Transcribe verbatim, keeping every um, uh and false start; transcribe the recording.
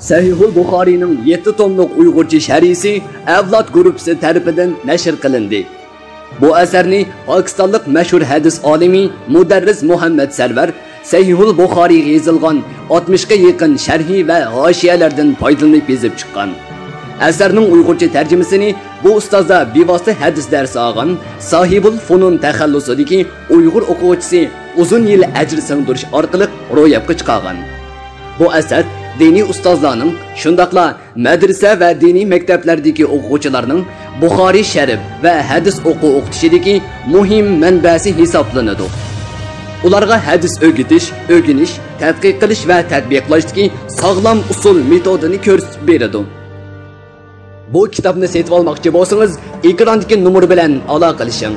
سەھىھۇل بۇخارىينىڭ يەتتە توملۇق ئۇيغۇرچە شەرھىسى ئەۋلاد گۇرۇپپىسى تەرىپىدىن نەشر قىلىندى. بۇ ئەسەرنى پاكىستانلىق مەشھۇر ھەدىس ئالىمى مۇدەررىس مۇھەممەد سەرۋەر سەھىھۇل بۇخارىيغا يېزىلغان ئاتمىشقا يېقىن شەرھى ۋە ھاشىيەلەردىن پايدىلىنىپ يېزىپ چىققان. ئەسەرنىڭ ئۇيغۇرچە تەرجىمىسىنى بۇ ئۇستازدا بىۋاسىتە ھەدىس دەرسى ئالغان ساھىبۇل فۇنۇن تەخەللۇسىدىكى ئۇيغۇر ئوقۇغۇچىسى ئۇزۇن يىل ئەجىر سىڭدۈرۈش ئارقىلىق روياپقا چىقارغان. بۇ ئەسەر دىنىي ئۇستازلارنىڭ، شۇنداقلا مەدرىسە ۋە دىنىي مەكتەپلەردىكى ئوقۇغۇچىلارنىڭ بۇخارىي شەرىپ ۋە ھەدىس ئوقۇ ئوقۇتۇشىدىكى مۇھىم مەنبەسى ھېسابلىنىدۇ. ئۇلارغا ھەدىس ئۆگىتىش، ئۆگىنىش، تەتقىق قىلىش ۋە تەتبىقلاشتىكى ساغلام ئۇسۇل مېتودىنى كۆرسىتىپ بېرىدۇ. بۇ كىتابنى سېتىۋالماقچى بولسىڭىز، ئېكراندىكى نومۇر بىلەن ئالاقىلىشىڭ.